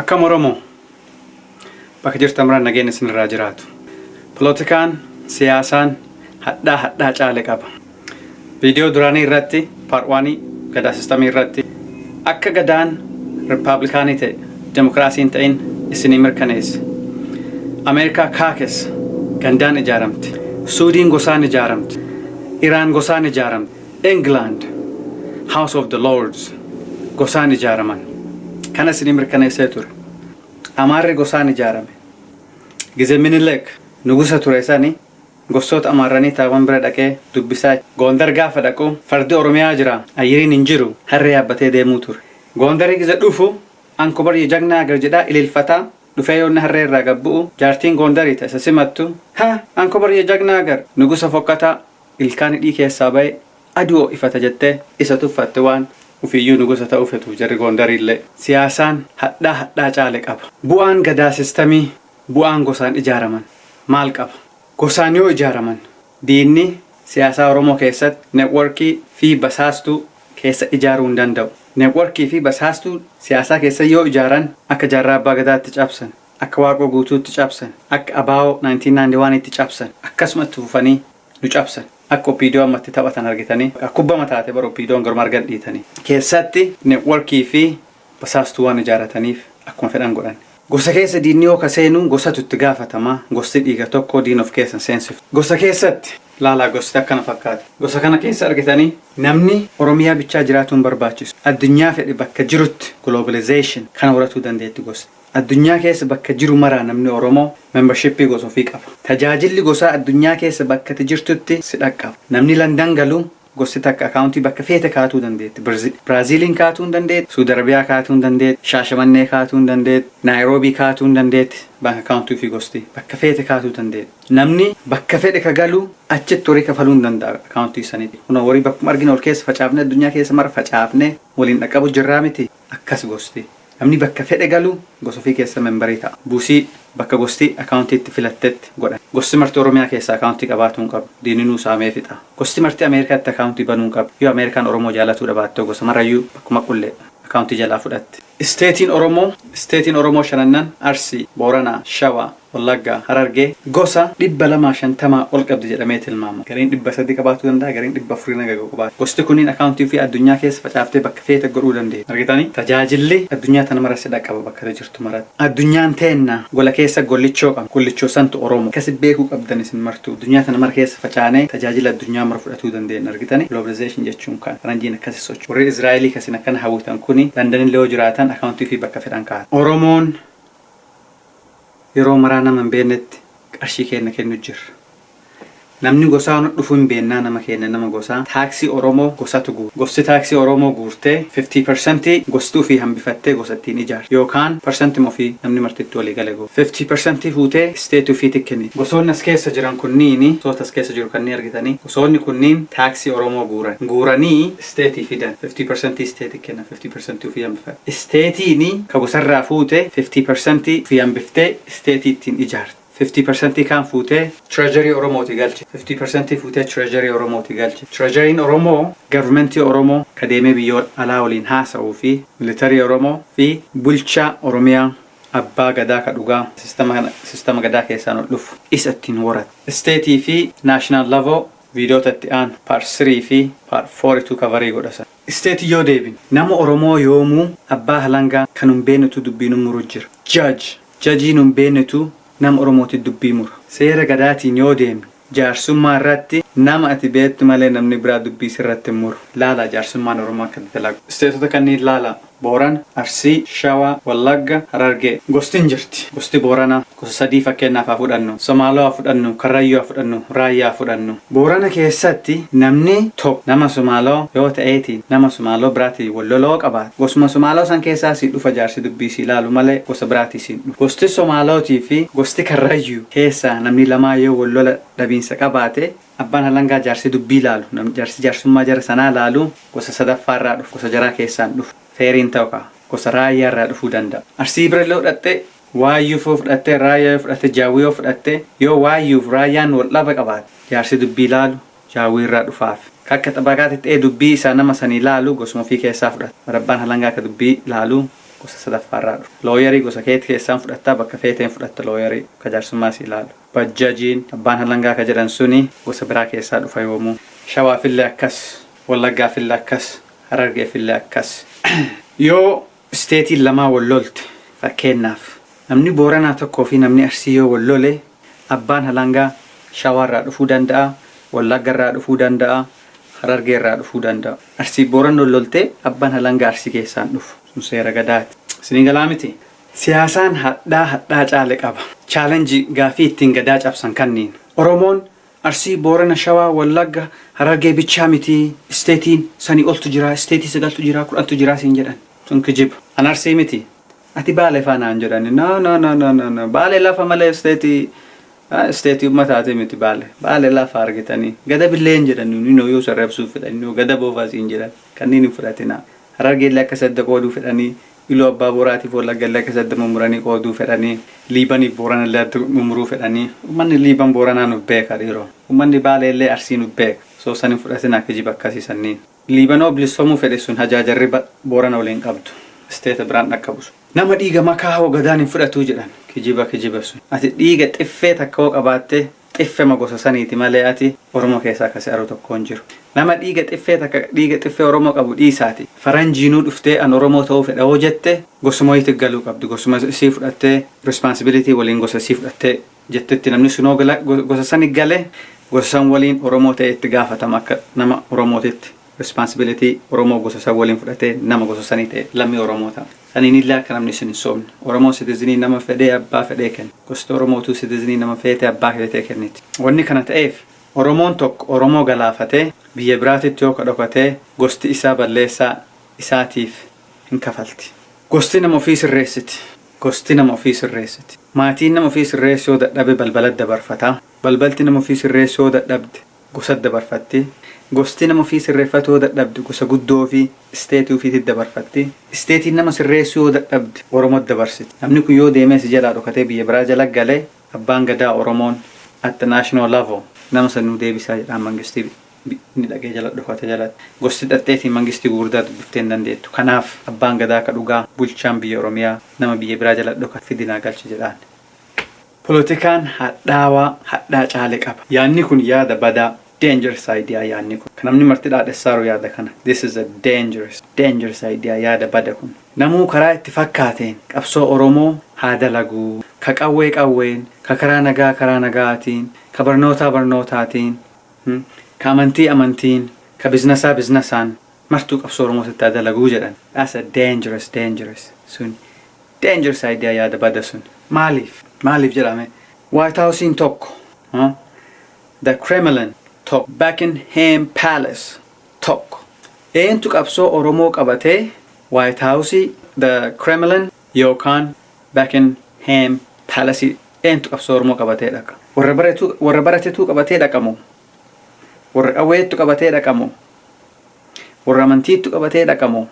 Akkam Oromoo bakka jirtan biraan nageenya isinirraa jiraatu. Polotikaan siyaasaan hadhaa hadhaa caale qaba. Viidiyoo duraanii irratti part 1 gadaa systemii irratti akka gadaan rippaabilikaanii ta'e demokiraasii hin ta'in isinii mirkaneesse. Ameerikaa caucus gandaan ijaaramte. Suudiin gosaan ijaaramte. Iraan gosaan ijaaramte. England House of the Lords gosaan ijaaraman. Kana isinii mirkaneessee ture. Amaarri gosaan ijaarame. Gize Minilik nugusa ture sani gosoota Amaarranii taawwan bira dhaqee dubbisaa. Gondar gaafa dhaqu fardi Oromiyaa jira, ayyiriin hin jiru, harree yaabbatee deemuu ture. Gondarii gize dhufu "አንኮበር የጀግና አገር" jedhaa ililfataa dhufee yoonni harree irraa gabbu'u, jaartiin Gondarii ta isa simattu, "Ha, አንኮበር የጀግና አገር, nugusa fokkataa ilkaan hidhii keessaa ba'e aduu ifata" jettee isa tuffatte, waan ufiyyuu nugusa ta'uu fetuuf jarri Gondariillee. Siyaasaan hadhaa hadhaa caale qaba. Bu'aan gadaa systemii, bu'aan gosaan ijaaraman maal qaba? Gosaan yoo ijaaraman diinni siyaasaa Oromoo keessatti networkii fi basaastuu keessa ijaaruu hin danda'u. Networkii fi basaastuu siyaasaa keessa yoo ijaaran akka jaarraa abbaa gadaatti cabsan, akka Waaqoo Guutuutti cabsan, akka Abaa'oo 1991tti cabsan, akkasuma itti fufanii nu cabsan. Akka OPDO ammatti taphatan argitanii kubbama taate bara OPDOn garuma argan dhiitanii. Keessatti networkii fi basaastuu waan ijaarataniif akkuma fedhan godhan. Gosa keessa diinni yoo ka seenu gosatu itti gaafatama. Gosti dhiiga tokko diin of keessa seensiftu. Gosa keessatti laalaa, gosti akkana fakkaata. Gosa kana keessa argitanii namni Oromiyaa bichaa jiraatuun hin barbaachisu. Addunyaa fedhe bakka jirutti globalization kana horatuu dandeetti gosti. Addunyaa keessa bakka jiru maraa namni Oromoo membershipii gosa ofii qaba. Tajaajilli gosaa addunyaa keessa bakka ati jirtutti si dhaqqaba. Namni Landan galu gosti takka accountii bakka feete kaatuu dandeetti. Biraaziiliin kaatuu hin dandeetti, Suudi Arabiyaa kaatuu hin dandeetti, Shaashamannee kaatuu hin dandeetti, Naayiroobii kaatuu hin dandeetti, bank accountii fi gosti bakka feete kaatuu dandeetti. Namni bakka fedhe ka galu achitti horii kafaluu hin danda'a accountii sanitti. Kun horii bakkuma arginu ol keessa facaafne, addunyaa keessa mara facaafne waliin dhaqqabu jirraa miti, akkas gosti. Namni bakka fedhe galu gosa ofii keessa memberii ta'a. Buusii bakka gosti accountii itti filattetti godhan. Gosti marti Oromiyaa keessa accountii qabaatuu hin qabu. Diininuu saamee fixa. Gosti marti Ameerikaatti accountii banuu hin qabu. Yoo Ameerikaan Oromoo jaalatuu dhabaattoo gosa marayyuu bakkuma qullee accountii jalaa fudhatti. Stateiin Oromoo shanannan Arsii, Booranaa, Shawaa, Wallaggaa, Harargee gosa 250 ol qabdi jedhamee tilmaama. Gariin 300 qabaatuu danda'a, gariin 400 naga qabaatu. Gosti kunniin accountii fi addunyaa keessa facaaftee bakka feete godhuu dandeenya. Argitanii? Tajaajilli addunyaa tana mara si dhaqqaba bakka jirtu maratti. Addunyaan teenna gola keessa gollichoo qaba. Gollichoo santu Oromoo. Akkasi beekuu qabdan isin martuu. Addunyaa tana mara keessa facaanee tajaajila addunyaa mara fudhatuu dandeenya. Argitanii? Globalization jechuun kan faranjiin akkasi socho'u. Warri Israa'elii kasin akkana hawwitan kuni Landanillee yoo jiraatan accountii fi bakka fedhan kaa'atu. Oromoon yeroo maraa nama hin beeknetti qarshii kenna kennu jirra. Namni gosaa nu dhufu hin beennaa, nama keenya nama gosaa. Taaksii Oromoo gosatu guura. Gosti taaksii Oromoo guurtee 50% gosti ofii hambifattee gosa ittiin ijaarti. Yookaan percentima ofii namni martitti walii gale goota. 50% fuutee stateii ofiitti kenni. Gosoonni as keessa jiran kunniini, gosoota as keessa jiru kanneen argitanii, gosoonni kunniin taaksii Oromoo guuran. Guuranii stateii fidan. 50% stateii kenna, 50% ofii hambifate. Stateiini ka gosarraa fuute 50% ofii hambiftee stateii ittiin ijaarti. 50% kan fuutee treasury Oromooti galche. 50% fuutee treasury Oromooti galche. Treasuryin Oromoo governmentii Oromoo ka deemee biyya alaa waliin haasa'uu fi military Oromoo fi bulchaa Oromiyaa abbaa gadaa ka dhugaa systema gadaa keessaan ol dhufu isa ittiin horata. Stateii fi national level viidiyoota itti aanu part 3 fi part 4 coverii godhasa. Stateii yoo deebin, nama Oromoo yoomuu abbaa halangaa kan hin beeknetu dubbii nu muru jira. Judge, judgeii nu hin beeknetu nama Oromooti dubbii mura. Seera gadaatiin yoo deemne, jaarsummaa irratti nama ati beektu malee namni biraa dubbii sirratti hin muru. Laala, jaarsummaan Oromoo akka dalagu. Stateota kanneen laala. Booran, Arsii, Shawaa, Wallagga, Harargee. Gosti hin jirti. Gosti Booranaa gosa sadii fakkeenyaaf haa fudhannu. Somaaloo haa fudhannu, Karrayyuu haa fudhannu, Raayyaa haa fudhannu. Boorana keessatti namni tokko nama Somaaloo yoo ta'eetiin nama Somaaloo biraatiin wal loloo qabaate, gosuma Somaaloo san keessaa sii dhufa jaarsi dubbii sii ilaalu malee gosa biraatii siin dhufu. Gosti Somaalootii fi gosti Karrayyuu keessaa namni lamaa yoo wal lola dhabiinsa qabaate, abbaan halangaa jaarsi dubbii ilaalu, jaarsi jaarsummaa jara sanaa ilaalu gosa sadaffaarraa dhufu, gosa jaraa keessaan dhufu. Fairiin ta'u kaa gosa Raayyaa irraa dhufuu danda'a. Arsii bira illee fudhattee, Waayyuu yoo fudhattee, Raayyaa yoo fudhatte, Jaawwii yoo fudhatte, yoo Waayyuuf Raayyaan wal dhaba qabaate, jaarsi dubbii ilaalu Jaawwii irraa dhufaaf. Akka xabaqaatti ta'ee dubbii isaa nama sanii laalu gosuma ofii keessaa fudhata. Abbaan halangaa akka dubbii laalu Gosa sadaffaarraa dhufa. Lawyerii gosa keeti keessaan fudhattaa, bakka feeteen fudhatta lawyerii ka jaarsummaa si ilaalu. Judgeiin, abbaan halangaa ka jedhan suni, gosa biraa keessaa dhufa yoomuu. Shawaafillee akkas, Wallaggaafillee akkas, Harargeefillee akkas. Yoo stateiin lamaa wal lolte, fakkeenyaaf namni Booranaa tokkoo fi namni Arsii yoo wal lole, abbaan halangaa Shawaarraa dhufuu danda'a, Wallaggarraa dhufuu danda'a, Harargeerraa dhufuu danda'a. Arsii Booran wal loltee abbaan halangaa Arsii keessaan dhufu. Sun seera gadaati. Isinii galaa miti? Siyaasaan hadhaa hadhaa caale qaba. Challenge gaafii ittiin gadaa cabsan kanniin. Oromoon Arsii, Boorana, Shawaa, Wallagga, Harargee bichaa miti, stateiin sanii oltu jira, stateii sagaltu jira, 10tu jira siin jedhan. Sun kijiba. An Arsii miti. Ati Baalee faa naan jedhani. No, no, no, no, no, no. Baalee lafa malee stateii uummataati miti Baalee. Baalee lafa argitanii. Gada billee hin jedhan, ni yoo sarrabsuuf fedhanii, gada boofaa siin jedhan. Kanneen hin fudhatinaa. Harargeellee akka sadda qooduu fedhanii, Iluu Abbaa Boraatiif Wallaggallee akka sadda mummuranii qooduu fedhanii, Liibaniif Booranallee adda mummuruu fedhanii. Uummanni Liiban Booranaa nuuf beeka dhiiroo. Uummanni Baaleellee Arsii nuuf beeka. So san hin fudhatinaa kijiba akkasii sanniin. Liibanoo bilisoomuu fedhe sun hajaajarri Boorana waliin qabdu. Statea biraan dhaqqabu sun. Nama dhiiga makaa hoo gadaan hin fudhatuu jedhan. Kijiba, kijiba sun. Ati dhiiga xiffee takka hoo qabaatte, xiffema gosa saniiti malee ati Oromoo keessaa akkasii aru tokko hin jiru. Nama dhiiga xiffee takka, dhiiga xiffee Oromoo qabu dhiisaati. Faranjiinuu dhuftee an Oromoo ta'uu fedha hoo jette, gosuma wayiitti galuu qabdi. Gosuma isii fudhattee, responsibility waliin gosa isii fudhattee jettetti, namni sunoo gosa sani gale, gosa san waliin Oromoo ta'e itti gaafatama akka nama Oromootitti. Responsibility Oromoo gosa san waliin fudhatee nama gosa sanii ta'e lammii Oromoo ta'a. Saniin illee akka namni isin hin soomne. Oromoo citizenii nama fedhee abbaa fedhee kenna. Gosti Oromootuu citizenii nama feetee abbaa feetee kenniti. Wanni kana ta'eef, Oromoon tokko Oromoo galaafatee biyya biraatitti yoo ka dhokatee, gosti isaa balleessaa isaatiif hin kafalti. Gosti nama ofii sirreessiti. Gosti nama ofii sirreessiti. Maatiin nama ofii sirreessuu yoo dadhabe balbala dabarfata. Balbalti nama ofii sirreessuu yoo dadhabde gosa dabarfatti. Gosti nama ofii sirreeffatu yoo dadhabde gosa guddoo fi stateii ofiitti dabarfatti. Stateiin nama sirreessuu yoo dadhabde Oromoo dabarsiti. Namni kun yoo deemee si jalaa dhokatee biyya biraa jala galee, abbaan gadaa Oromoon at the national level nama sanuu deebisaa jedhaan mangistii ni dhaqee jala dhokate jalatti. Gosti dhadheetiin mangistii gurguddaa dubbiftee hin dandeettu. Kanaaf abbaan gadaa ka dhugaa, bulchaan biyya Oromiyaa, nama biyya biraa jala dhokate fidinaa galchi jedhaan. Polotikaan hadhaawaa hadhaa caale qaba. Yaadni kun yaada badaa, dangerous idea yaadni kun. Kan namni marti dhaadhessaaru yaada kana. This is a dangerous, dangerous idea, yaada bada kun. Namuu karaa itti fakkaateen qabsoo Oromoo haa dalaguu. Ka qawwee qawween, ka karaa nagaa karaa nagaatiin, ka barnootaa barnootaatiin, ka amantii amantiin, ka businessaa businessaan martuu qabsoo Oromootitti haa dalaguu jedhan. That's a dangerous, dangerous sun. Dangerous idea, yaada bada sun. Maaliif? Maaliif jedhame? White Houseiin tokko. The Kremlin tokko. Buckingham Palace tokko. Eentu qabsoo Oromoo qabatee White House, The Kremlin yookaan Buckingham Palace, eentu qabsoo Oromoo qabatee dhaqa? Warra baratetu qabatee dhaqamu? Warra qawweettu qabatee dhaqamu? Warra amantiittu qabatee dhaqamu?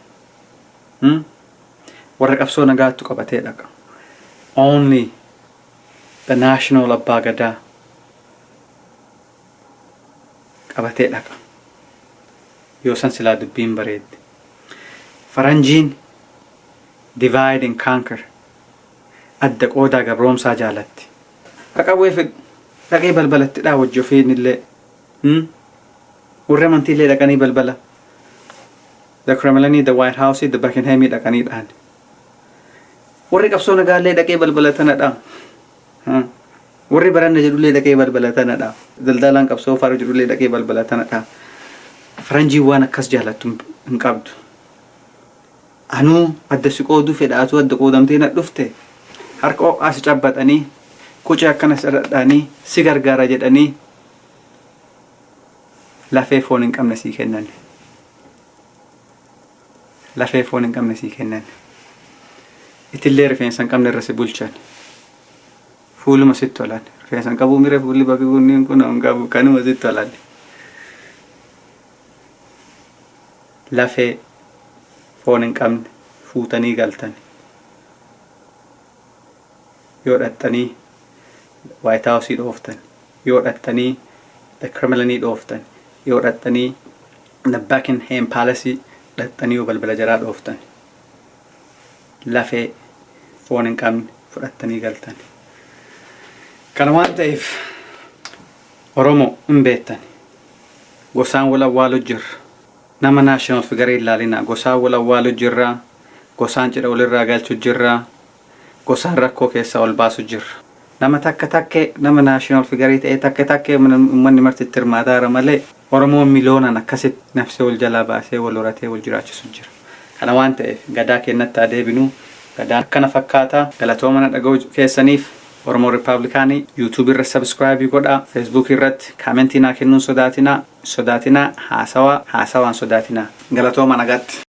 Warra qabsoo nagaattu qabatee dhaqa? Only the national abbaa gadaa qabatee dhaqa. Yoo san silaa dubbiin bareedde. Faranjiin divide and conquer, adda qoodaa gabroomsaa jaalatti. Qaqawwee fedhu dhaqee balbalatti dhaa wajji ofiin illee. Warri amantiillee dhaqanii balbala The Kremlinii, The White House, The Buckinghamii dhaqanii dhahan. Warri qabsoo nagaallee dhaqee balbala tana dha. Warri baranna jedhullee dhaqee balbala tana dha. Daldalaan qabsoo faaru jedhullee dhaqee balbala tana dha. Faranjiin waan akkas jaalattu hin qabdu. Anuu adda si qooduu fedha, atuu adda qoodamtee na dhufte, harka ho'aa si cabbaxanii, qucee akkana si dhadhaanii, si gargaara jedhanii lafee foon hin qabne sii kennan. Lafee foon hin qabne sii kennan. Itillee rifeensa hin qabne irra si bulchan. Fuuluma sitti tolan. Rifeensa hin qabu mire, fuulli bakki kunniin kun hin qabu, kanuma sitti tolan. Lafee foon hin qabne fuutanii galtan. Yoo dhaxxanii White House dhooftan, yoo dhaxxanii The Kremlinii dhooftan, yoo dhaxxanii The Buckingham Palace dhaxxanii, yoo balbala jaraa dhooftan. Lafee foon hin qabne fudhattanii galtan. Kana waan ta'eef Oromoo hin beektan. Gosaan wal awwaalu jirra. Nama national figure hin laalina. Gosaan wal awwaalu jirra. Gosaan cidha walirraa galchu jirra. Gosaan rakkoo keessaa ol baasu jirra. Nama takka takkee nama national figure ta'ee takka takkee uummanni marti itti hirmaataara malee, Oromoon miliyoonaan akkasitti nafsee wal jalaa baasee wal horatee wal jiraachisu jira. Kana waan ta'eef gadaa keenyatti haa deebinu. Gadaan akkana fakkaata. Galatooma na dhaga'uu keessaniif. Oromoo Rippaabilikaanii YouTube irra subscribe godhaa. Facebook irratti comment naa kennuun sodaatinaa. Sodaatinaa, haasawaa haasawaan sodaatinaa. Galatooma, nagaatti.